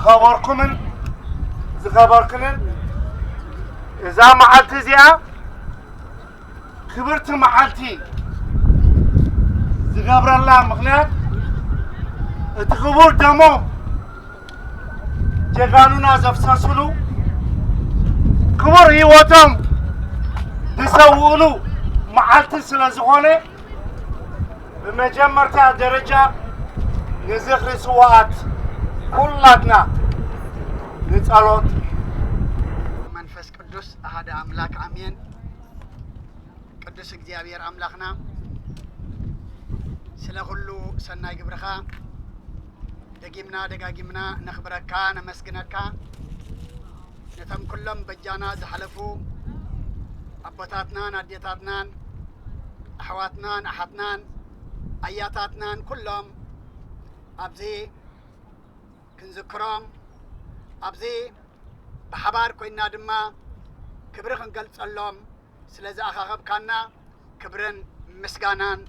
ዝኸበርኩምን ዝኸበርክንን፣ እዛ መዓልቲ እዚኣ ክብርቲ መዓልቲ ዝገብረላ ምኽንያት፣ እቲ ክቡር ደሞም ጀጋኑና ዘፍሰስሉ፣ ክቡር ህይወቶም ዝሰውእሉ መዓልቲ ስለ ዝኾነ፣ ብመጀመርታ ደረጃ ንዝኽሪ ስውኣት ኩላትና ንጸሎት። መንፈስ ቅዱስ ኣሃደ ኣምላክ ኣሜን። ቅዱስ እግዚኣብሔር ኣምላኽና፣ ስለ ኩሉ ሰናይ ግብርኻ ደጊምና ደጋጊምና ነኽብረካ፣ ነመስግነካ። ነቶም ኩሎም በጃና ዝሓለፉ ኣቦታትናን ኣዴታትናን፣ ኣሕዋትናን ኣሓትናን፣ ኣያታትናን ኩሎም ኣብዚ ክንዝክሮም፣ ኣብዚ ብሓባር ኮይና ድማ ክብሪ ክንገልጸሎም ስለ ዝኣኻኸብካና፣ ክብርን ምስጋናን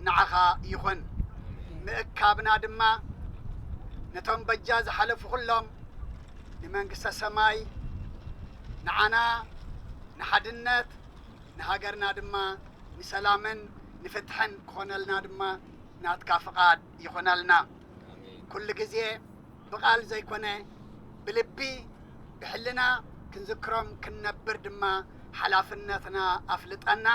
ንዓኻ ይኹን። ምእካብና ድማ ነቶም በጃ ዝሓለፉ ኩሎም ንመንግስተ ሰማይ፣ ንዓና ንሓድነት፣ ንሃገርና ድማ ንሰላምን ንፍትሕን ክኾነልና ድማ ናትካ ፍቓድ ይኹነልና። ኩሉ ግዜ ብቓል ዘይኮነ፣ ብልቢ፣ ብሕልና ክንዝክሮም ክንነብር ድማ ሓላፍነትና ኣፍልጠና።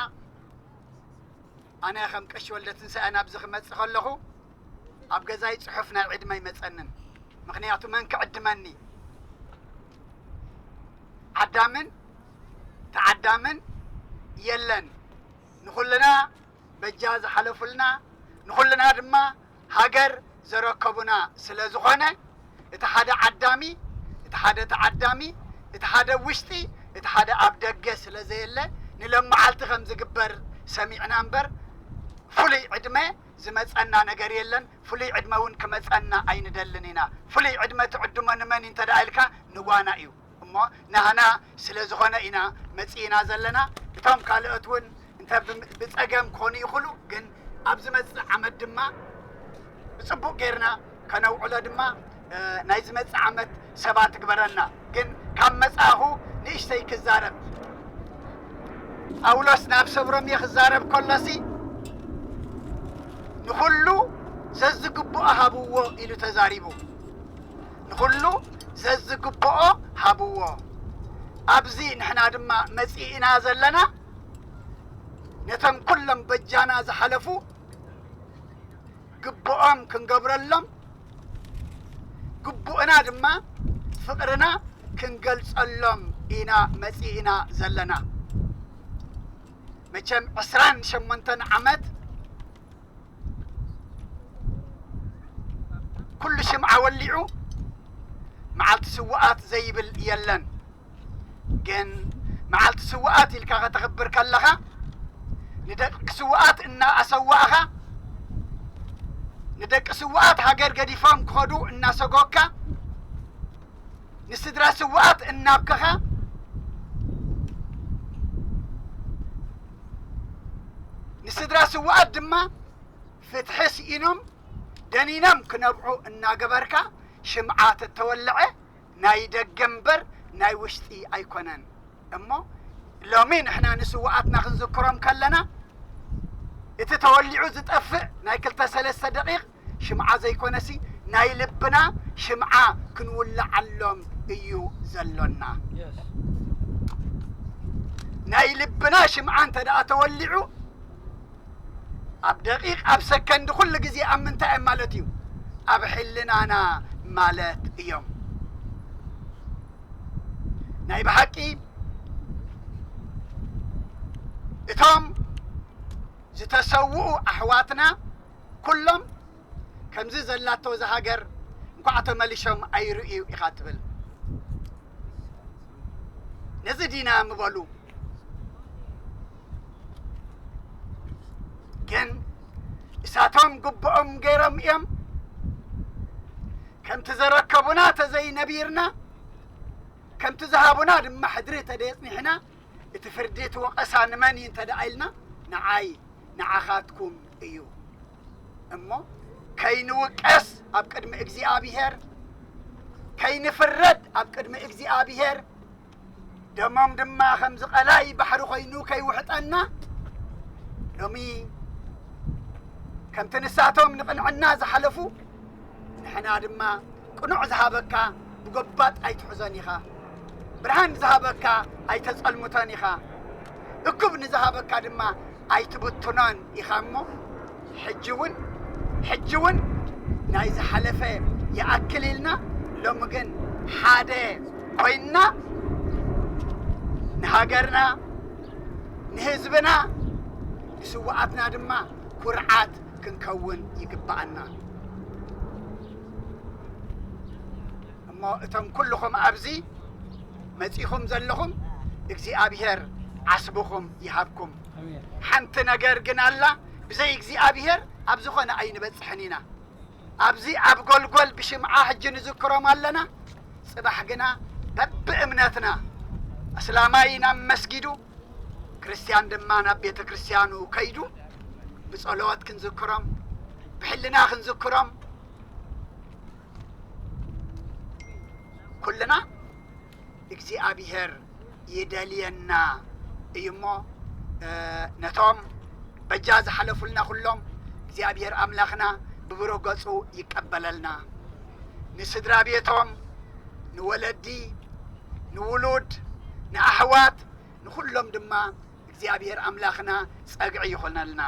ኣነ ከም ቀሺ ወልደ ትንሳኤ ናብዚ ክመጽእ ከለኹ፣ ኣብ ገዛይ ጽሑፍ ናይ ዕድመ ኣይመጸንን። ምኽንያቱ መን ክዕድመኒ? ዓዳምን ተዓዳምን የለን። ንኹልና በጃ ዝሓለፉልና፣ ንኹልና ድማ ሃገር ዘረከቡና ስለ ዝኾነ፣ እቲ ሓደ ዓዳሚ፣ እቲ ሓደ ተዓዳሚ፣ እቲ ሓደ ኣብ ውሽጢ፣ እቲ ሓደ ኣብ ደገ ስለ ዘየለ፣ ንለመዓልቲ ከም ዝግበር ሰሚዕና እምበር፣ ፍሉይ ዕድመ ዝመጸና ነገር የለን። ፍሉይ ዕድመ እውን ክመጸና ኣይንደልን ኢና። ፍሉይ ዕድመ ትዕድሞ ንመን እዩ እንተ ደኣ ኢልካ፣ ንጓና እዩ። እሞ ናህና ስለ ዝኾነ ኢና መጺእና ዘለና። እቶም ካልኦት እውን እንተ ብ-፣ ብጸገም ክኾኑ ይኽእሉ፣ ግን ኣብ ዝመጽእ ዓመት ድማ ብጽቡቕ ጌርና ከነውዕሎ ድማ፣ እ፣ ናይ ዝመጽእ ዓመት ሰባት ትግበረና። ግን ካብ መጻእኹ ንእሽተይ ክዛረብ፣ ጳውሎስ ናብ ሰብ ሮሜ ክዛረብ ከሎሲ፣ "ንኹሉ ዘዝግብኦ ሃብዎ" ኢሉ ተዛሪቡ። "ንኹሉ ዘዝግብኦ ሃብዎ።" ኣብዚ ንሕና ድማ መጺእና ዘለና፣ ነቶም ኩሎም በጃና ዝሓለፉ ግብኦም ክንገብረሎም፣ ግቡእና ድማ ፍቕርና ክንገልጸሎም ኢና መጺእና ዘለና። መቸም ዕስራን ሸሞንተን ዓመት ኩሉ ሽምዓ ወሊዑ መዓልቲ ስውኣት ዘይብል የለን። ግን መዓልቲ ስውኣት ኢልካ ከተኽብር ከለኻ፣ ንደቂ ስውኣት እናኣሰዋእኻ፣ ንደቂ ስውኣት ሃገር ገዲፎም ክኸዱ እናሰጎካ፣ ንስድራ ስውኣት እናብከኻ፣ ንስድራ ስውኣት ድማ ፍትሒ ስኢኖም ደኒኖም ክነብዑ እናገበርካ፣ ሽምዓ ተተወልዐ ናይ ደገ እምበር ናይ ውሽጢ ኣይኮነን። እሞ ሎሚ ንሕና ንስውኣትና ክንዝክሮም ከለና፣ እቲ ተወሊዑ ዝጠፍእ ናይ ክልተ ሰለስተ ደቂቕ ሽምዓ ዘይኮነሲ፣ ናይ ልብና ሽምዓ ክንውልዓሎም እዩ ዘሎና። ናይ ልብና ሽምዓ እንተ ደኣ ተወሊዑ፣ ኣብ ደቂቕ፣ ኣብ ሰከንድ፣ ኩሉ ግዜ ኣብ ምንታይ እዮም ማለት እዩ? ኣብ ሕልናና ማለት እዮም። ናይ ብሓቂ እቶም ዝተሰውኡ ኣሕዋትና ኩሎም ከምዚ ዘላቶ እዛ ሃገር እንኳዕ ተመሊሶም ኣይርእዩ ኢኻ ትብል። ነዚ ዲና ምበሉ። ግን እሳቶም ግብኦም ገይሮም እዮም። ከምቲ ዘረከቡና ተዘይነቢርና፣ ከምቲ ዝሃቡና ድማ ሕድሪ ተደየጽኒሕና፣ እቲ ፍርዲ እቲ ወቐሳ ንመን እዩ እንተ ደኣ ኢልና፣ ንዓይ ንዓኻትኩም እዩ። እሞ ከይንውቀስ ኣብ ቅድሚ እግዚኣብሔር ከይንፍረድ ኣብ ቅድሚ እግዚኣብሔር፣ ደሞም ድማ ከምዚ ቀላይ ባሕሪ ኮይኑ ከይውሕጠና፣ ሎሚ ከምቲ ንሳቶም ንቕንዕና ዝሓለፉ፣ ንሕና ድማ ቅኑዕ ዝሃበካ ብጎባጥ ኣይትሕዞን ኢኻ። ብርሃን ዝሃበካ ኣይተጸልምቶን ኢኻ። እኩብ ንዝሃበካ ድማ ኣይትብትኖን ኢኻ እሞ፣ ሕጂ እውን፣ ሕጂ እውን ናይ ዝሓለፈ ይኣክል ኢልና፣ ሎሚ ግን ሓደ ኮይንና፣ ንሃገርና፣ ንህዝብና፣ ንስውኣትና ድማ ኩርዓት ክንከውን ይግብኣና። እሞ እቶም ኩልኹም ኣብዚ መጺኹም ዘለኹም፣ እግዚኣብሔር ዓስብኹም ይሃብኩም። ሓንቲ ነገር ግን ኣላ፣ ብዘይ እግዚኣብሔር ኣብ ዝኾነ ኣይንበጽሕን ኢና። ኣብዚ ኣብ ጎልጎል ብሽምዓ ሕጂ ንዝክሮም ኣለና። ጽባሕ ግና በብእምነትና፣ ኣስላማይ ናብ መስጊዱ፣ ክርስትያን ድማ ናብ ቤተ ክርስትያኑ ከይዱ፣ ብጸሎት ክንዝክሮም፣ ብሕልና ክንዝክሮም፣ ኩልና እግዚኣብሔር ይደልየና እዩ እሞ፣ እ፣ ነቶም በጃ ዝሓለፉልና ኩሎም እግዚኣብሔር ኣምላኽና ብብሩህ ገጹ ይቀበለልና። ንስድራ ቤቶም፣ ንወለዲ፣ ንውሉድ፣ ንኣሕዋት፣ ንኹሎም ድማ እግዚኣብሔር ኣምላኽና ጸግዒ ይኹነልና።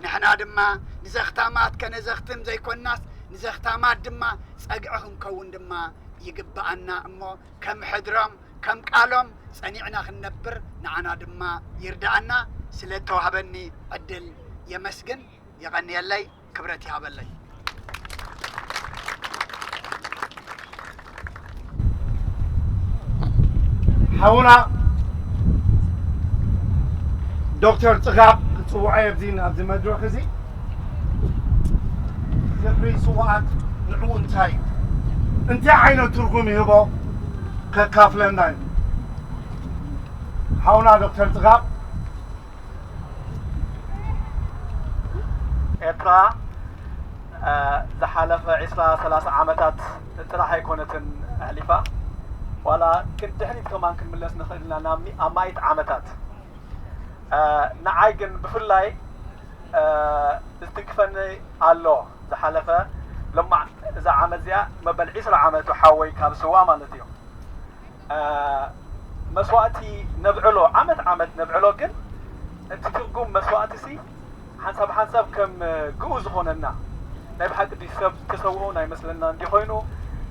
ንሕና ድማ ንዘኽታማት ከነዘኽትም ዘይኮናስ፣ ንዘኽታማት ድማ ጸግዒ ክንከውን ድማ ይግብኣና እሞ፣ ከም ሕድሮም፣ ከም ቃሎም ጸኒዕና ክንነብር፣ ንዓና ድማ ይርድኣና። ስለ እተዋህበኒ ዕድል የመስግን። የቐንየለይ። ክብረት ይሃበለይ። ሓውና ዶክተር ጽጋብ ክጽውዖ ኣብዚ፣ ኣብዚ መድረኽ እዚ ዝኽሪ ስውኣት ንዕኡ እንታይ እዩ? እንታይ ዓይነት ትርጉም ይህቦ ከካፍለና እዩ። ሓውና ዶክተር ጽጋብ። ኤርትራ፣ እ፣ ዝሓለፈ ዒስራ ሰላሳ ዓመታት ጥራሕ ኣይኮነትን ኣሕሊፋ፣ ዋላ ክንድሕሪት ከማን ክንምለስ ንኽእል ኢና፣ ናብ ሚ-፣ ኣማኢት ዓመታት። እ፣ ንዓይ ግን ብፍላይ፣ እ፣ ዝትንክፈኒ ኣሎ ዝሓለፈ፣ ሎማ እዛ ዓመት እዚኣ መበል ዒስራ ዓመቱ ሓወይ ካብ ስዋ ማለት እዩ። እ፣ መስዋእቲ ነብዕሎ፣ ዓመት ዓመት ነብዕሎ፣ ግን እቲ ትርጉም መስዋእቲሲ ሓንሳብ ሓንሳብ ከም ግኡ ዝኾነና፣ ናይ ብሓቂ ድዩ ሰብ ተሰውኦ ናይ መስለና እንዲ ኮይኑ፣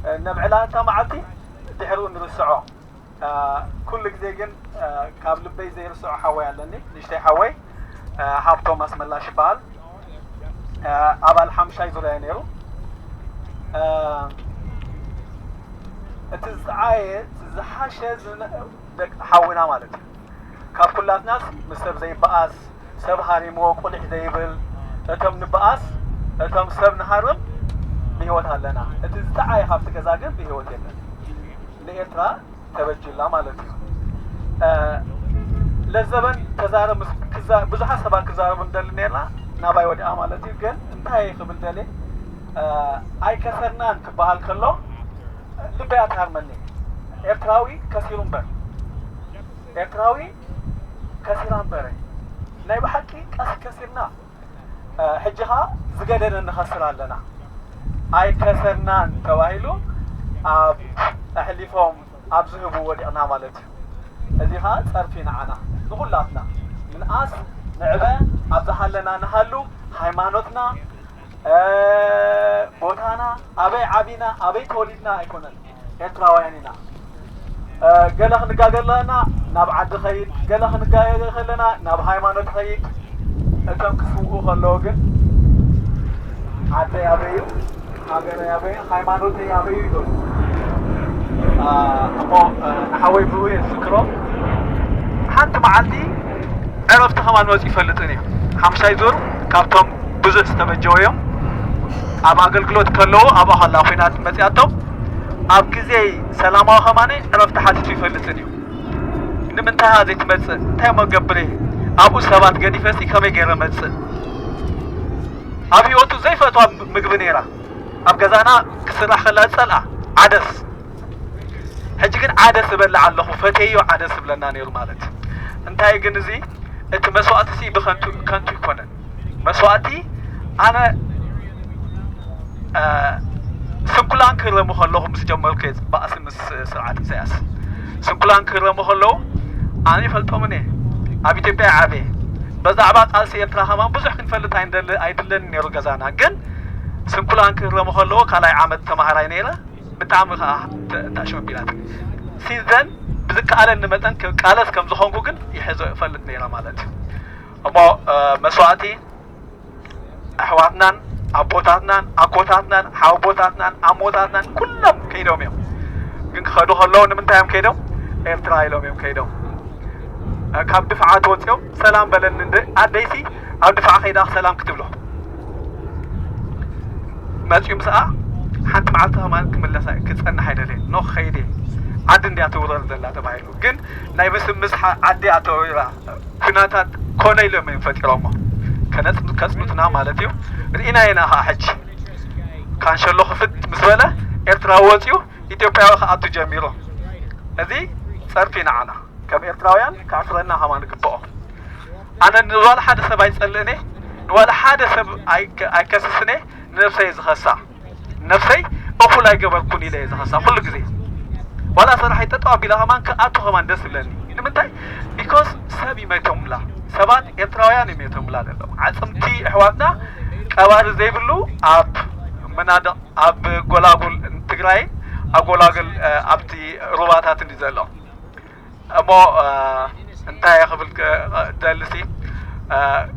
እ፣ ነብዕላ እታ መዓልቲ ድሕሪኡ ንርስዖ። እ፣ ኩሉ ግዜ ግን፣ እ፣ ካብ ልበይ ዘይርስዖ ሓወይ ኣለኒ፣ ንእሽተይ ሓወይ፣ እ፣ ሃብቶም ኣስመላሽ ይበሃል። እ፣ ኣባል ሓምሻይ ዙርያ እዩ ነይሩ። እ፣ እቲ ዝዓየ፣ እቲ ዝሓሸ ዝነ-፣ ደቂ ሓውና ማለት እዩ። ካብ ኩላትናስ ምስ ሰብ ዘይበኣስ፣ ሰብ ሃሪምዎ ቁሊሕ ዘይብል፣ እቶም ንበኣስ፣ እቶም ሰብ ንሃርም ብህይወት ኣለና። እቲ ዝዓየ ሃብቲ ገዛ ግን ብህይወት የለን። ንኤርትራ ተበጅላ ማለት እዩ። እ፣ ለዘበን ተዛረብ ምስ-፣ ክዛ-፣ ብዙሓት ሰባት ክዛረቡ እንደሊ ነርና፣ ናባይ ወዲኣ ማለት እዩ። ግን እንታይ ክብል ደልየ፣ እ፣ ኣይከሰርናን ክበሃል ከሎ ልበይ ኣትሃርመኒ። ኤርትራዊ ከሲሩ እምበር፣ ኤርትራዊ ከሲራ እምበር፣ ናይ ብሓቂ ቀስ ከሲርና። እ፣ ሕጂ ኸኣ ዝገደደ ንኸስር ኣለና። ኣይከሰርናን ተባሂሉ ኣብ ኣሕሊፎም ኣብ ዝህቡ ወዲቕና ማለት እዩ። እዚ ኸኣ ጸርፊ ንዓና፣ ንኹላትና። ምንኣስ ንዕበ፣ ኣብ ዝሃለና ንሃሉ፣ ሃይማኖትና፣ እ፣ ቦታና፣ ኣበይ ዓቢና፣ ኣበይ ተወሊድና ኣይኮነን። ኤርትራውያን ኢና። እ፣ ገለ ክንጋገ ኣለና ናብ ዓዲ ኸይድ፣ ገለ ክንጋገ ከለና ናብ ሃይማኖት ኸይድ። እቶም ክስውኡ ከለዉ ግን ዓደይ ኣበይ እዩ፣ ሃገረይ ኣበይ፣ ሃይማኖተይ ኣበይ እዩ ይብሉ። እ፣ እሞ፣ እ፣ ንሓወይ ብሩህ እየ ዝዝክሮ። ሓንቲ መዓልቲ ዕረፍቲ ከማን መፂኡ ይፈልጥን እዩ። ሓምሻይ ዙር ካብቶም ብዙሕ ዝተበጀወ እዮም። ኣብ ኣገልግሎት ከለዉ ኣብኣ ከላ ኲናት መፂኣቶም፣ ኣብ ግዜ ሰላማዊ ከማን ዕረፍቲ ሓቲቱ ይፈልጥን እዩ። ንምንታይ ኢኻ ዘይትመጽእ? እንታይ እሞ ገብር እየ? ኣብኡ ሰባት ገዲፈሲ ከመይ ገይረ መጽእ? ኣብ ህይወቱ ዘይፈትዋ ምግቢ ነይራ። ኣብ ገዛና ክስራሕ ከላ ዝጸልኣ ዓደስ። ሕጂ ግን ዓደስ እበልዕ ኣለኹ፣ ፈትየዮ ዓደስ እብለና ነይሩ ማለት። እንታይ ግን እዚ እቲ መስዋእቲ ሲ ብኸንቱ፣ ከንቱ ይኮነን። መስዋእቲ ኣነ ስንኩላን ክረሙ ከለኹ ምስ ጀመርኩ እየ፣ ባእሲ ምስ ስርዓት ኢሳያስ ስንኩላን ክረሙ ከለዉ ኣነ ይፈልጦምን እየ። ኣብ ኢትዮጵያ ይዓበየ። በዛዕባ ቃልሲ ኤርትራ ከማን ብዙሕ ክንፈልጥ ኣይንደሊ ኣይድለኒ ነይሩ ገዛና። ግን ስንኩላን ክረሙ ከለዉ ካልኣይ ዓመት ተማሃራይ ነይረ። ብጣዕሚ ከዓ ተኣሽሙ ቢላትኒ። ሲንዘን ብዝከኣለኒ መጠን ክቃለስ ከም ዝኾንኩ ግን ይሕዞ እፈልጥ ነይረ ማለት እዩ። እሞ መስዋእቲ ኣሕዋትናን ኣቦታትናን ኣኮታትናን ሓወቦታትናን ኣሞታትናን ኩሎም ከይዶም እዮም። ግን ክኸዱ ከለዉ ንምንታይ እዮም ከይዶም? ኤርትራ ኢሎም እዮም ከይዶም። ካብ ድፍዓት ወፂኦም ሰላም በለኒ እንደ ኣደይሲ ኣብ ድፍዓ ከይዳ ሰላም ክትብሎ መፂኡ ምስኣ ሓንቲ መዓልቲ ከማን ክምለሳ ክፀንሕ ኣይደለየን። ኖ ክኸይድ እየ። ዓዲ እንድያ ትውረር ዘላ ተባሂሉ ግን ናይ ምስምስ ዓዲ ኣተወራ። ኩነታት ኮነ ኢሎም እዮም ፈጢሮሞ። ከነጽ-፣ ከጽኑትና ማለት እዩ። ርኢና ኢና ኸዓ ሕጂ ካንሸሎ ክፍት ምስ በለ ኤርትራዊ ወጺኡ ኢትዮጵያዊ ክኣቱ ጀሚሩ። እዚ ጸርፊ ንዓና ከም ኤርትራውያን ክኣስረና ከማን ግብኦ። ኣነ ንዋላ ሓደ ሰብ ኣይጸልእን እየ፣ ንዋላ ሓደ ሰብ ኣይከ-፣ ኣይከስስን እየ፣ ንነብሰይ እየ ዝኸሳ። ነብሰይ እኹል ኣይገበርኩን ኢለ እየ ዝኸሳ ኩሉ ግዜ። ዋላ ሰራሐይ ጠጠው ኣቢለ ከማን ክኣቱ ከማን ደስ ይብለኒ። ንምንታይ? ቢኮዝ ሰብ ይመቶምላ፣ ሰባት ኤርትራውያን ይመቶምላ ዘለዉ። ዓጽምቲ ኣሕዋትና ቀባሪ ዘይብሉ ኣብ መናድቕ፣ ኣብ ጎላጉል ትግራይን ኣብ ጎላጉል ኣብቲ ሩባታትን እዩ ዘሎ። እሞ እንታይ ክብል ደልሲ፣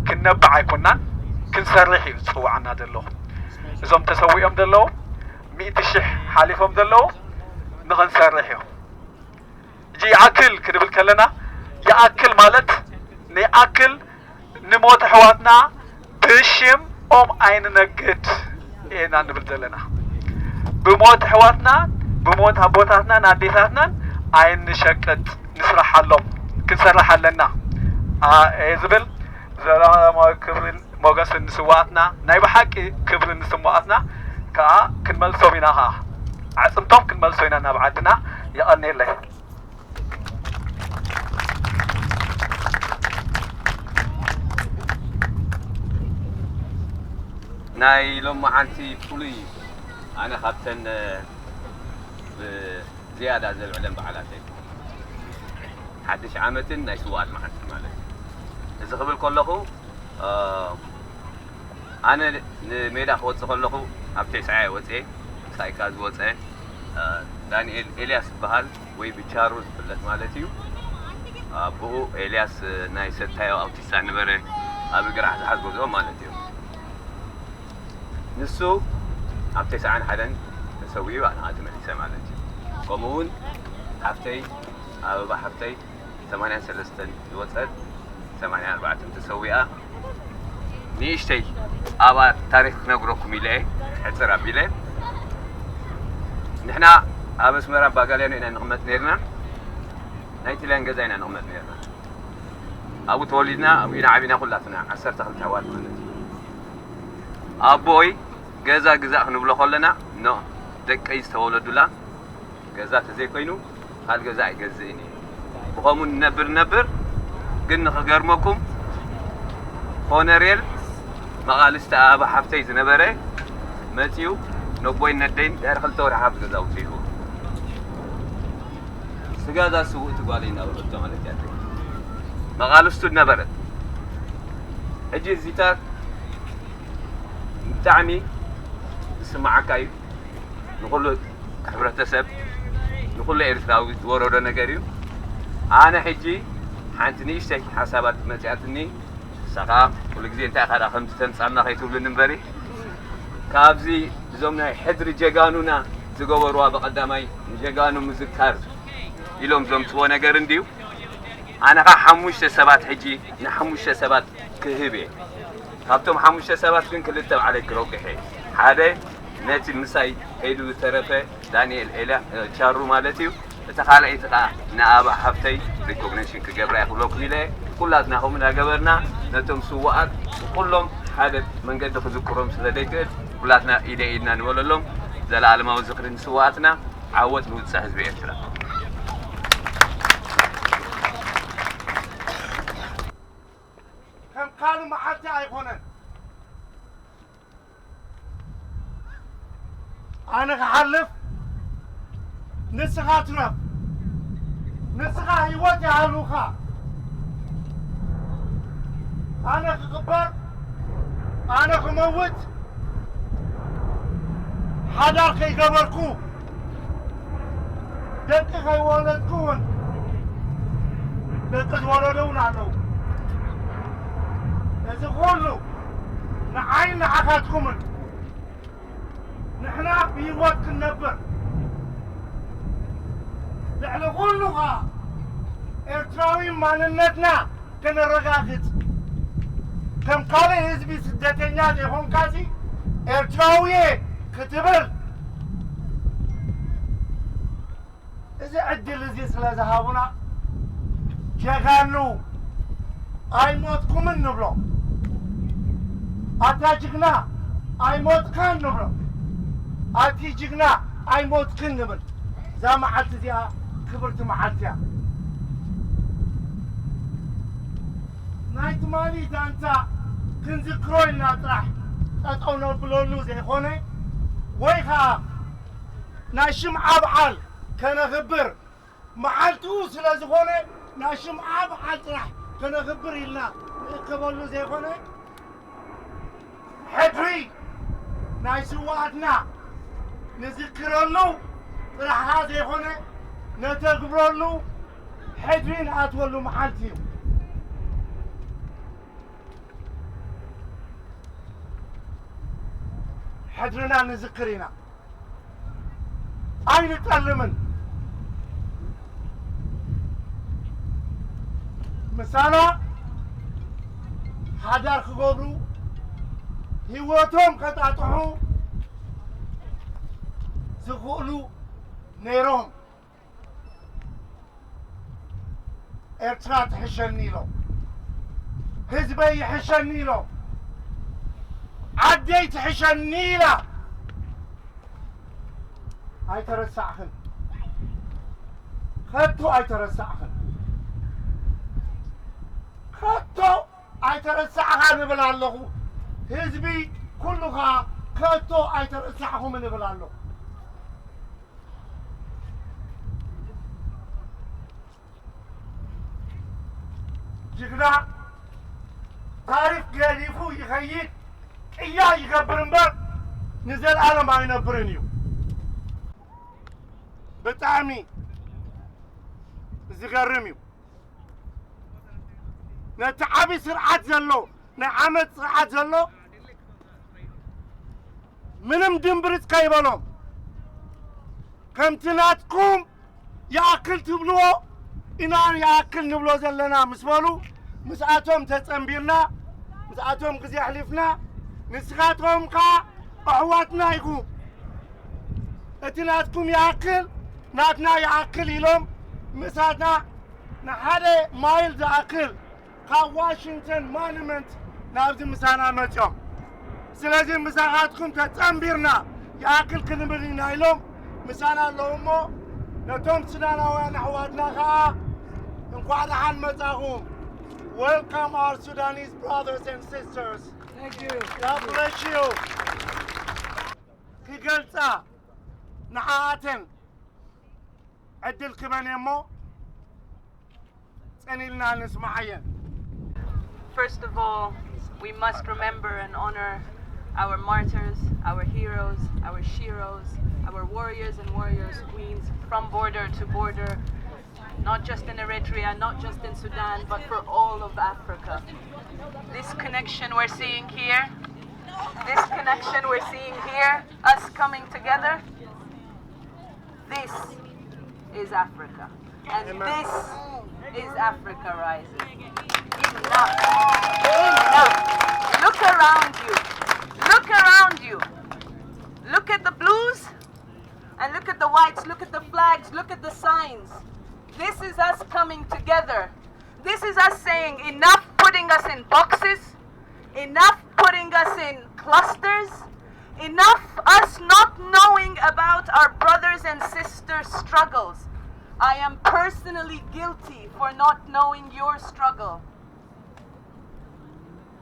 ክንነብዕ ኣይኮናን፣ ክንሰርሕ እዩ ዝፅዋዕና ዘለዉ። እዞም ተሰዊኦም ዘለዉ፣ ሚእቲ ሽሕ ሓሊፎም ዘለዉ ንኽንሰርሕ እዩ። እጂ ይኣክል ክንብል ከለና፣ ይኣክል ማለት ንይኣክል ንሞት ኣሕዋትና ብሽም ኦም ኣይንነግድ ኢና ንብል ዘለና። ብሞት ኣሕዋትና፣ ብሞት ኣቦታትናን ኣዴታትናን ኣይንሸቅጥ፣ ንስርሓሎም፣ ክንሰርሕ ኣለና፣ ኣ፣ እየ ዝብል። ዘላለማዊ ክብርን ሞገስን ንስዋኣትና፣ ናይ ብሓቂ ክብሪ ንስዋኣትና ከኣ ክንመልሶም ኢና ከኣ። ኣዕጽምቶም ክንመልሶ ኢና ናብ ዓድና። የቐንየለይ። ናይ ሎማዓንቲ ፍሉይ እዩ። ኣነ ካብተን ብዝያዳ ዘልዕለን በዓላት እየን። ሓድሽ ዓመትን ናይ ስውኣት መዓልትን ማለት እዩ። እዚ ክብል ከለኹ፣ እ፣ ኣነ ንሜዳ ክወጽእ ከለኹ ኣብ ቴስዓ እየ ወጽኤ። ምሳይ ከኣ ዝወጸ፣ እ፣ ዳንኤል ኤልያስ ዝበሃል ወይ ብቻሩ ዝፍለጥ ማለት እዩ። ኣቦኡ ኤልያስ ናይ ሰታዮ ኣውቲስታ ነበረ፣ ኣብ እግሪ ሓዝሓዝ ገዝኦ ማለት እዩ። ንሱ ኣብ ተስዓን ሓደን ተሰዊኡ፣ ኣነ ከኣ ተመሊሰ ማለት እዩ። ከምኡ እውን ሓፍተይ፣ ኣበባ ሓፍተይ፣ ሰማንያን ሰለስተን ዝወጸት፣ ሰማንያን ኣርባዕተን ተሰዊኣ፣ ንእሽተይ ኣብኣ ታሪኽ ክነግረኩም ኢለ እየ፣ ሕጽር ኣቢለ። ንሕና ኣብ ኣስመራ ባጋልያኖ ኢና ንቕመጥ ነይርና፣ ናይ ጥልያን ገዛ ኢና ንቕመጥ ነይርና። ኣብኡ ተወሊድና፣ ኣብኡ ኢና ዓቢና ኩላትና፣ ዓሰርተ ክልተ ኣሕዋት ማለት እዩ። ኣቦይ ገዛ ግዛእ ክንብሎ ከለና፣ ኖ፣ ደቀይ ዝተወለዱላ ገዛ ተዘይኮይኑ፣ ካልእ ገዛ ኣይገዝእን እየ። ብኸምኡ ንነብር ነብር፣ ግን ንኽገርመኩም፣ ኮነሬል መቓልስቲ ኣበባ ሓፍተይ ዝነበረ መጺኡ፣ ነቦይን ነደይን ድሕሪ ክልተ ወርሒ ካብ ገዛ ኣውጺእዎ። ስጋዛ ስውእቲ ጓለይ እናበለቶ ማለት እያ። መቓልስቱ ነበረት። ሕጂ እዚታት ብጣዕሚ ዝስማዓካ እዩ። ንኹሉ ሕብረተሰብ፣ ንኹሉ ኤርትራዊ ዝወረዶ ነገር እዩ። ኣነ ሕጂ ሓንቲ ንእሽተይ ሓሳባት መጺኣትኒ። ንሳ ከኣ ኩሉ ግዜ እንታይ ኢኻ ደኣ ከምዚ ተምጻልና ከይትብሉኒ እምበሪ፣ ካብዚ እዞም ናይ ሕድሪ ጀጋኑና ዝገበርዋ ብቐዳማይ ንጀጋኑ ምዝካር ኢሎም ዘምጽዎ ነገር እንድዩ። ኣነ ከኣ ሓሙሽተ ሰባት ሕጂ ንሓሙሽተ ሰባት ክህብ እየ። ካብቶም ሓሙሽተ ሰባት ግን ክልተ ባዕለይ ክረጉሕ እየ። ሓደ ነቲ ምሳይ ከይዱ ዝተረፈ ዳንኤል ኤልያ፣ እ፣ ቻሩ ማለት እዩ። እቲ ካልኣይቲ ከኣ ንኣባ ሓፍተይ ሪኮግኒሽን ክገብራ እየ ክብለኩም ኢለ እየ። ኩላትና ከምኡ እናገበርና ነቶም ስውኣት ብኩሎም ሓደ መንገዲ ክዝክሮም ስለ ዘይክእል ኩላትና ኢደ ኢድና ንበለሎም። ዘለኣለማዊ ዝኽሪ ንስውኣትና፣ ዓወት ንውጽዕ ህዝቢ ኤርትራ። መዓልቲ ኣይኮነን። ኣነ ክሓልፍ፣ ንስኻ ትረፍ። ንስኻ ህይወት ይሃልውኻ። ኣነ ክቕበር፣ ኣነ ክመውት፣ ሓዳር ከይገበርኩ፣ ደቂ ከይወለድኩ እውን፣ ደቂ ዝወለዶ እውን ኣለዉ። እዚ ኩሉ ንዓይን ንዓኻትኩምን፣ ንሕና ብህይወት ክንነብር፣ ልዕሊ ኩሉ ኸኣ ኤርትራዊ ማንነትና ከነረጋግጽ፣ ከም ካልእ ህዝቢ ስደተኛ ዘይኮንካሲ ኤርትራዊ እየ ክትብል፣ እዚ ዕድል እዚ ስለ ዝሃቡና፣ ጀጋኑ ኣይሞትኩምን ንብሎ። ኣታ ጅግና ኣይሞትካን ንብሎ። ኣቲ ጅግና ኣይሞትክን ንብል። እዛ መዓልቲ እዚኣ ክብርቲ መዓልቲ እያ። ናይ ትማሊ ዛንታ ክንዝክሮ ኢልና ጥራሕ ጠጠው ነብለሉ ዘይኮነ፣ ወይ ኸዓ ናይ ሽምዓ በዓል ከነኽብር መዓልትኡ ስለ ዝኾነ፣ ናይ ሽምዓ በዓል ጥራሕ ከነኽብር ኢልና ንእከበሉ ዘይኮነ፣ ሕድሪ ናይ ስውኣትና ንዝክረሉ ጥራሕ ኸዓ ዘይኮነ፣ ነተግብረሉ፣ ሕድሪ ንኣትወሉ መዓልቲ እዩ። ሕድርና ንዝክር ኢና። ኣይንጠልምን። ምሳና ሓዳር ክገብሩ፣ ህይወቶም ከጣጥሑ ዝኽእሉ ነይሮም። ኤርትራ ትሕሸኒ ኢሎም፣ ህዝበይ ይሕሸኒ ኢሎም፣ ዓደይ ትሕሸኒ ኢላ። ኣይተረሳዕኽን፣ ከቶ ኣይተረሳዕኽን፣ ከቶ ኣይተረሳዕኻን እብል ኣለኹ። ህዝቢ ኩሉ ኸኣ ከቶ ኣይተረሳዕኹምን እብል ኣለኹ። ጅግና ታሪኽ ገዲፉ ይኸይድ፣ ቅያ ይገብር እምበር ንዘለኣለም ኣይነብርን እዩ። ብጣዕሚ ዝገርም እዩ። ነቲ ዓቢ ስርዓት ዘሎ፣ ናይ ዓመት ስርዓት ዘሎ ምንም ድምብርጽ ከይበሎም፣ ከምቲ ናትኩም ይኣክል ትብልዎ ኢና ይኣክል ንብሎ ዘለና ምስ በሉ፣ ምስኣቶም ተጸንቢርና፣ ምስኣቶም ግዜ ኣሕሊፍና፣ ንስኻትኩም ከኣ ኣሕዋትና ኢኹም። እቲ ናትኩም ይኣክል ናትና ይኣክል ኢሎም ምሳና ንሓደ ማይል ዝኣክል ካብ ዋሽንግተን ማኑመንት ናብዚ ምሳና መጺኦም። ስለዚ ምሳኻትኩም ተጸንቢርና ይኣክል ክንብል ኢና ኢሎም ምሳና ኣለዉ እሞ፣ ነቶም ሱዳናውያን ኣሕዋትና ኸኣ እንኳዕ ደሓን መጻኹም። Welcome our Sudanese brothers and sisters. Thank you. God bless you. ክገልጻ ንዓኣተን ዕድል ክበን እሞ ጸኒልና ንስማዓየን። First of all, we must remember and honor our martyrs, our heroes, our sheroes, our warriors and warriors queens from border to border, not just in Eritrea, not just in Sudan, but for all of Africa. This connection we're seeing here, this connection we're seeing here, us coming together, this is Africa. And this is Africa rising. Enough. Enough. Look around you. Look around you. Look at the blues and look at the whites. Look at the flags. Look at the signs. This is us coming together. This is us saying enough putting us in boxes. Enough putting us in clusters. Enough us not knowing about our brothers and sisters' struggles. I am personally guilty for not knowing your struggle.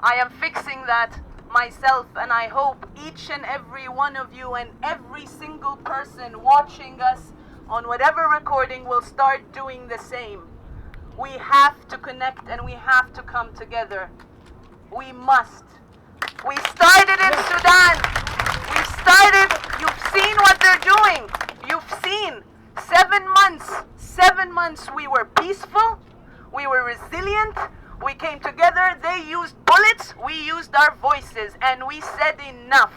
I am fixing that myself, and I hope each and every one of you and every single person watching us on whatever recording will start doing the same. We have to connect and we have to come together. We must. We started in Sudan. We started. You've seen what they're doing. You've seen. Seven months. Seven months we were peaceful. We were resilient. We came together. They used bullets. We used our voices. And we said enough.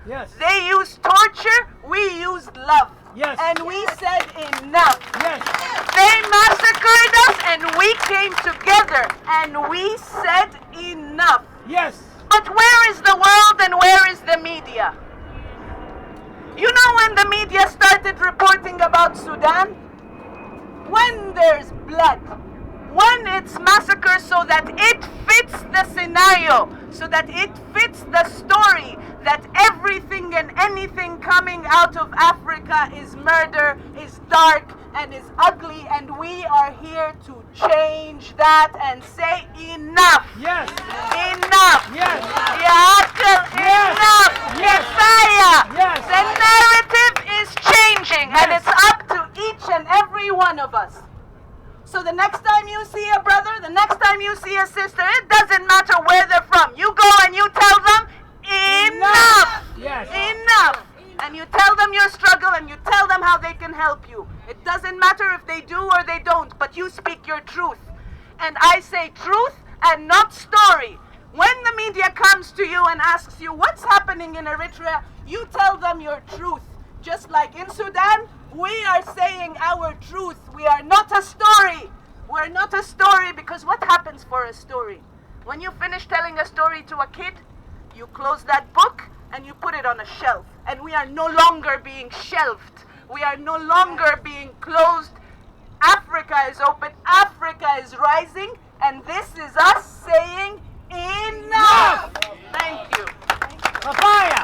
Yes. They used torture. We used love. Yes. And we said enough. Yes. They massacred us and we came together and we said enough. Yes. But where is the world and where is the media? You know when the media started reporting about Sudan? When there's blood, when it's massacre, so that it fits the scenario, so that it fits the story, that everything and anything coming out of Africa is murder, is dark, and is ugly, and we are here to change that and say enough. Yes. Enough. Yes. يا عقل, Yes. Enough. Yes. كفاية. Yes. The narrative is changing, and Yes. it's up to each and every one of us. So the next time you see a brother, the next time you see a sister, it doesn't matter where they're from. You go and you tell them, enough. Yes. Enough. And you tell them your struggle and you tell them how they can help you. It doesn't matter if they do or they don't, but you speak your truth. And I say truth and not story. When the media comes to you and asks you what's happening in Eritrea, you tell them your truth. Just like in Sudan, we are saying our truth. We are not a story. We're not a story because what happens for a story? When you finish telling a story to a kid, you close that book and you put it on a shelf. And we are no longer being shelved. We are no longer being closed. Africa is open. Africa is rising. And this is us saying enough. Thank you. Papaya.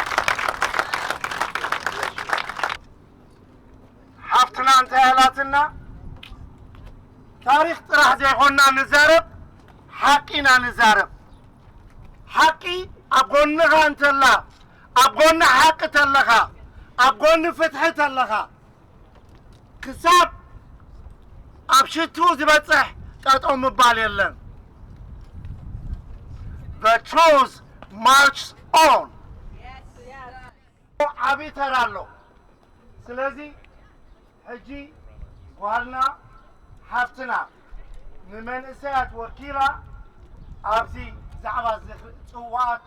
ሓፍትና እንታይ ኣላትና? ታሪኽ ጥራሕ ዘይኮንና ንዛረብ፣ ሓቂ ኢና ንዛረብ። ሓቂ ኣብ ጎንኻ እንተላ፣ ኣብ ጎኒ ሓቂ ተለኻ፣ ኣብ ጎኒ ፍትሒ ተለኻ፣ ክሳብ ኣብ ሽቱ ዝበፅሕ ጠጠው ምባል የለን። The truth marches on። ዓብዪ ተራ ኣሎ። ስለዚ ሕጂ ጓልና ሓፍትና ንመንእሰያት ወኪላ ኣብዚ ዛዕባ ዝጽዋት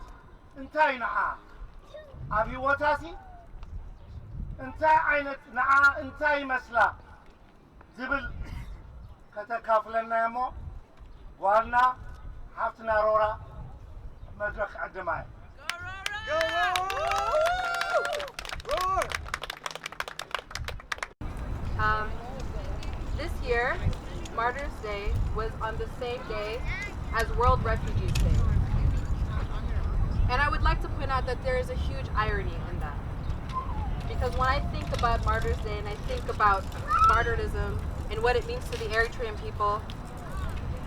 እንታይ ንዓ ኣብ ህይወታሲ እንታይ ዓይነት ንዓ እንታይ ይመስላ ዝብል ከተካፍለና እሞ ጓልና ሓፍትና ሮራ መድረኽ ዕድማ እየ። Um, this year, Martyrs Day was on the same day as World Refugees Day. And I would like to point out that there is a huge irony in that. Because when I think about Martyrs Day and I think about martyrdom and what it means to the Eritrean people,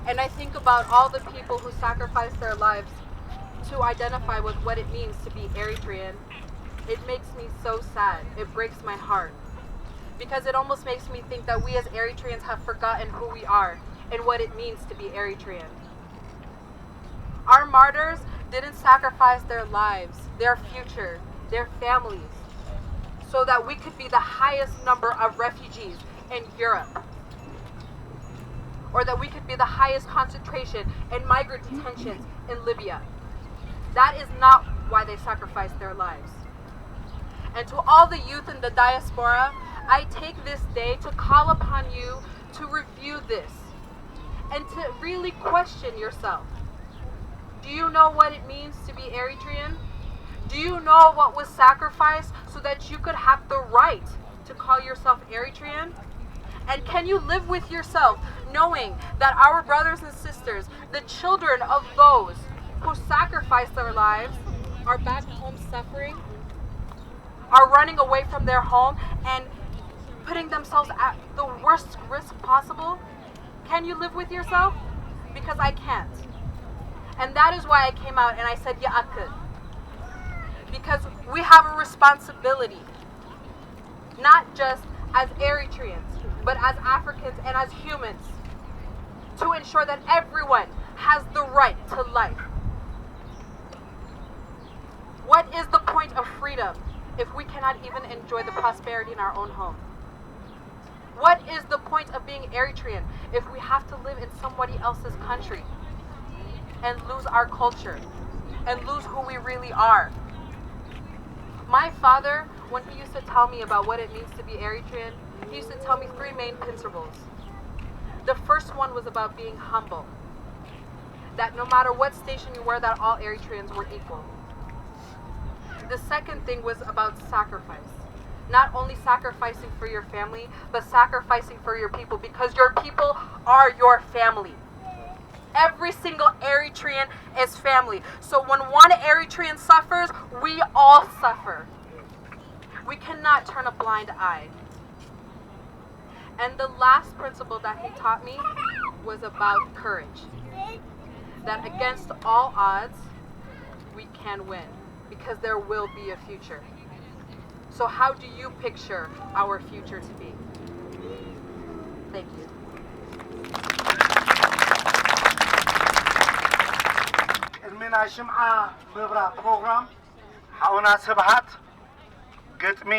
and I think about all the people who sacrificed their lives to identify with what it means to be Eritrean, it makes me so sad. It breaks my heart. Because it almost makes me think that we as Eritreans have forgotten who we are and what it means to be Eritrean. Our martyrs didn't sacrifice their lives, their future, their families, so that we could be the highest number of refugees in Europe, or that we could be the highest concentration in migrant detentions in Libya. That is not why they sacrificed their lives. And to all the youth in the diaspora, I take this day to call upon you to review this and to really question yourself. Do you know what it means to be Eritrean? Do you know what was sacrificed so that you could have the right to call yourself Eritrean? And can you live with yourself knowing that our brothers and sisters, the children of those who sacrificed their lives, are back home suffering, are running away from their home and putting themselves at the worst risk possible? Can you live with yourself? Because I can't. And that is why I came out and I said يأكل. Because we have a responsibility, not just as Eritreans, but as Africans and as humans, to ensure that everyone has the right to life. What is the point of freedom if we cannot even enjoy the prosperity in our own home? What is the point of being Eritrean if we have to live in somebody else's country and lose our culture and lose who we really are? My father, when he used to tell me about what it means to be Eritrean, he used to tell me three main principles. The first one was about being humble, that no matter what station you were, that all Eritreans were equal. The second thing was about sacrifice. Not only sacrificing for your family, but sacrificing for your people, because your people are your family. Every single Eritrean is family. So when one Eritrean suffers, we all suffer. We cannot turn a blind eye. And the last principle that he taught me was about courage. That against all odds, we can win, because there will be a future. So how do you picture our future to be? Thank you. ቅድሚ ናይ ሽምዓ ምብራቕ ፕሮግራም ሓውና ስብሃት ግጥሚ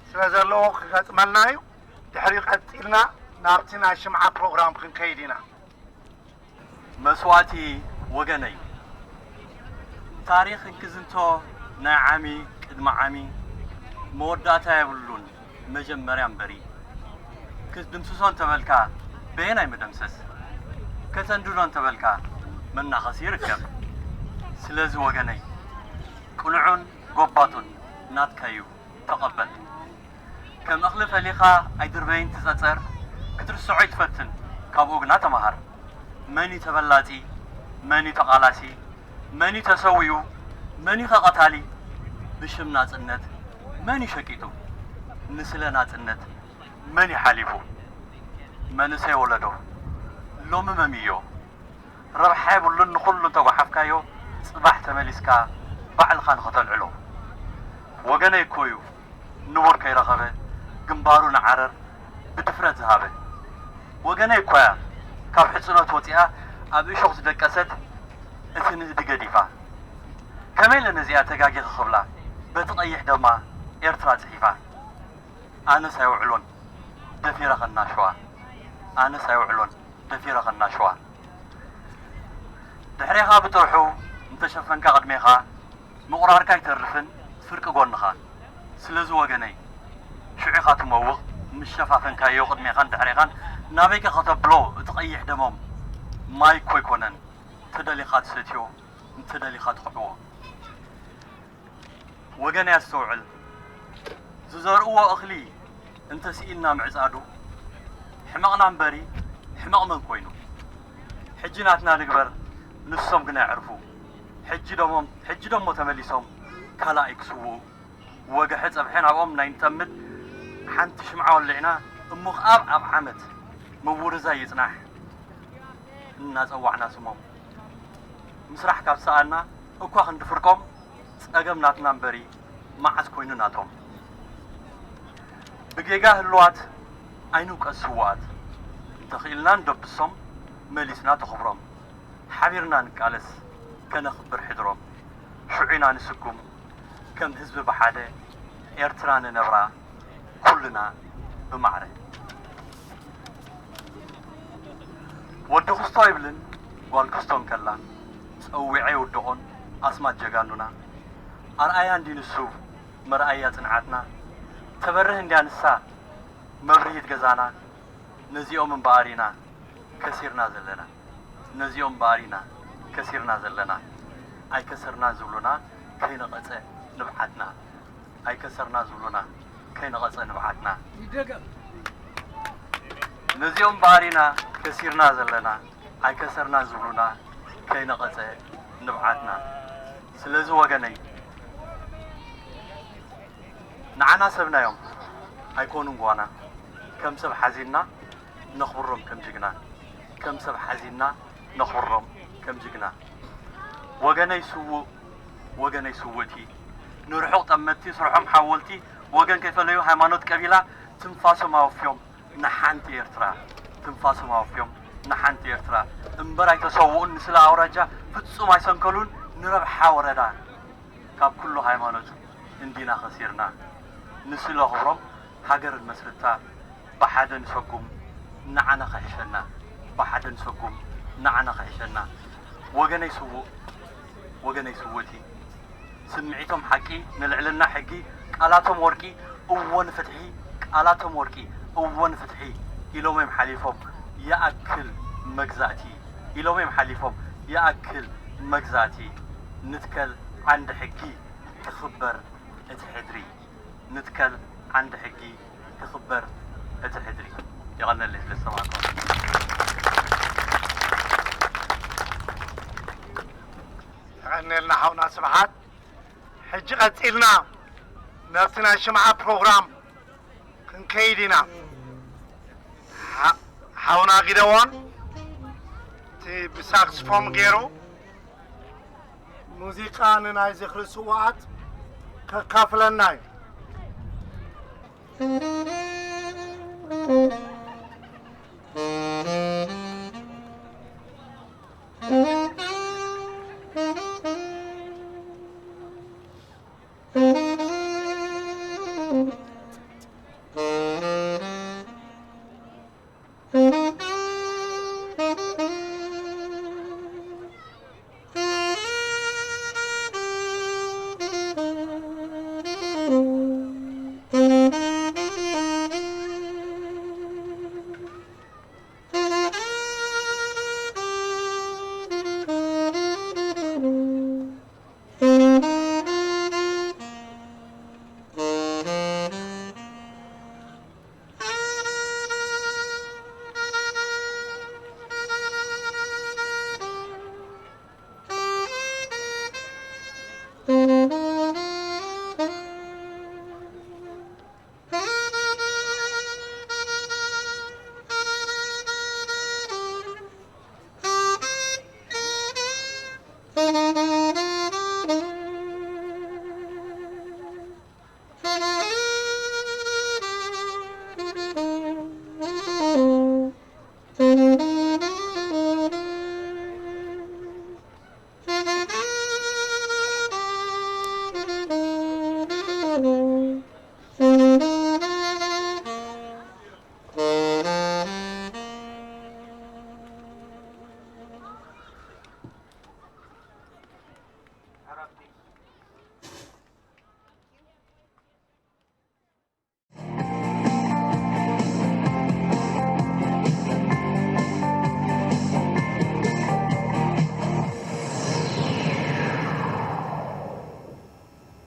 ስለ ዘለዎ ክገጥመልና እዩ። ድሕሪ ቀፂልና ናብቲ ናይ ሽምዓ ፕሮግራም ክንከይድ ኢና። መስዋእቲ ወገነይ ታሪኽ እንክዝንቶ ናይ ዓሚ ቅድሚ ዓሚ መወዳእታ የብሉን መጀመርያ እምበሪ ክትድምስሶ እንተበልካ በየናይ መደምሰስ ከተንድዶ እንተበልካ መናኸሲ ይርከብ ስለዚ ወገነይ ቅኑዑን ጎባጡን ናትካዩ ተቐበል ከም እኽሊ ፈሊኻ ኣይድርበይን ትጸጸር ክትርስዖ ይትፈትን ካብኡ ግና ተመሃር መን እዩ ተበላጺ መን እዩ ተቓላሲ መን እዩ ተሰዊኡ መን እዩ ኸቐታሊ ብሽም ናጽነት መን እዩ ሸቂጡ ንስለ ናጽነት መን እዩ ሓሊፉ መንእሰይ ወለዶ ሎሚ መምዮ ረብሓ የብሉን ንኹሉ እንተጓሓፍካዮ ጽባሕ ተመሊስካ ባዕልኻ ንኸተልዕሎ ወገነይ እኮ እዩ ንቡር ከይረኸበ ግንባሩ ንዓረር ብድፍረት ዝሃበ ወገነይ እኮ እያ ካብ ሕጽኖት ወጺኣ ኣብ እሾኽ ዝደቀሰት እቲ ንእዲ ገዲፋ ከመይ ኢለ ነዚኣ ተጋጊኺ ክብላ በቲ ቀይሕ ደማ ኤርትራ ጽሒፋ ኣነስ ኣይውዕሎን ደፊረ ከናሽዋ ኣነስ ኣይውዕሎን ደፊረ ከናሽዋ ድሕሬኻ ብጥርሑ እንተሸፈንካ ቅድሜኻ ምቑራርካ ኣይተርፍን ፍርቂ ጎንኻ ስለዚ ወገነይ ሽዑ ኢኻ ትመውቕ ምስ ሸፋፈንካዮ ቅድሜኻን ድሕሬኻን ናበይከ ከተብሎ እቲ ቀይሕ ደሞም ማይ እኮ ኣይኮነን እንተደሊኻ ትሰትዮ እንተደሊኻ ትኽዕዎ ወገነይ ኣስተውዕል ዝዘርእዎ እኽሊ እንተስኢንና ምዕጻዱ ሕመቕና እምበሪ ሕመቕ መን ኮይኑ ሕጂ ናትና ንግበር ንሶም ግና የዕርፉ ሕጂ ደሞም ሕጂ ደሞ ተመሊሶም ካልኣይ ክስውኡ ወገሐ ጸብሐ ናብኦም ናይ ንጠምት ሓንቲ ሽምዓ ወሊዕና እሞ ኣብ ኣብ ዓመት ምውርዛይ ይጽናሕ እናጸዋዕና ስሞም ምስራሕ ካብ ሰኣና እኳ ክንዲ ፍርቆም ጸገም ናትና እምበሪ መዓስ ኮይኑ ናቶም ብጌጋ ህልዋት ኣይንውቀስ ስውኣት እንተኽኢልና ንደብሶም መሊስና ተኽብሮም ሓቢርና ንቃለስ ከነኽብር ሕድሮም ሽዑ ኢና ንስጉም ከም ህዝቢ ብሓደ ኤርትራ ንነብራ ኩልና ብማዕረ ወዲ ክስቶ ኣይብልን ጓል ክስቶ እንከላ ጸዊዐ ይውድቖን ኣስማት ጀጋኑና ኣርኣያ እንዲ ንሱ መርኣያ ጽንዓትና ተበርህ እንዲያ ንሳ መብርሂት ገዛና ነዚኦም እምበኣር ኢና ከሲርና ዘለና ነዚኦም እምበኣር ኢና ከሲርና ዘለና ኣይከሰርናን ዝብሉና ከይነቐጸ ንብዓትና ኣይከሰርና ዝብሉና ከይነቐጸ ንብዓትና ይደገም ነዚኦም እምበኣር ኢና ከሲርና ዘለና ኣይከሰርና ዝብሉና ከይነቐጸ ንብዓትና ስለዚ ወገነይ ንዓና ሰብና እዮም ኣይኮኑን ጓና ከም ሰብ ሓዚንና ነኽብሮም ከም ጅግና ከም ሰብ ሓዚንና ነኽብሮም ከም ጅግና ወገነይ ስዉእ፣ ወገነይ ስውእቲ፣ ንርሑቕ ጠመትቲ ስርሖም ሓወልቲ፣ ወገን ከይፈለዩ ሃይማኖት ቀቢላ ትንፋሶም ኣወፍዮም ንሓንቲ ኤርትራ፣ ትንፋሶም ኣወፍዮም ንሓንቲ ኤርትራ። እምበር ኣይተሰውኡን ንስለ ኣውራጃ፣ ፍጹም ኣይሰንከሉን ንረብሓ ወረዳ። ካብ ኩሉ ሃይማኖት እንዲና ከሲርና። ንስለ ክብሮም ሃገር ንመስርታ፣ ብሓደ ንሰጉም ንዓና ክሕሸና፣ ብሓደ ንሰጉም ንዓና ክሕሸና። ወገነይ ስዉእ፣ ወገነይ ስውእቲ፣ ስምዒቶም ሓቂ፣ ንልዕልና ሕጊ፣ ቃላቶም ወርቂ፣ እዎ ንፍትሒ፣ ቃላቶም ወርቂ፣ እዎ ንፍትሒ ኢሎም እዮም ሓሊፎም። ይኣክል መግዛእቲ ኢሎም እዮም ሓሊፎም። ይኣክል መግዛእቲ። ንትከል ዓንዲ ሕጊ፣ ክኽበር እቲ ሕድሪ። ንትከል ዓንዲ ሕጊ፣ ክኽበር እቲ ሕድሪ። የቐነለይ ስለ ዝተሰማዕኩም። የቐንየልና ሓውና ስብሓት። ሕጂ ቀፂልና ናብቲ ናይ ሽምዓ ፕሮግራም ክንከይድ ኢና። ሓ- ሓውና ጊደዎን እቲ ብሳክስፎን ገይሩ ሙዚቃ ንናይ ዝኽሪ ስውኣት ከካፍለና እዩ።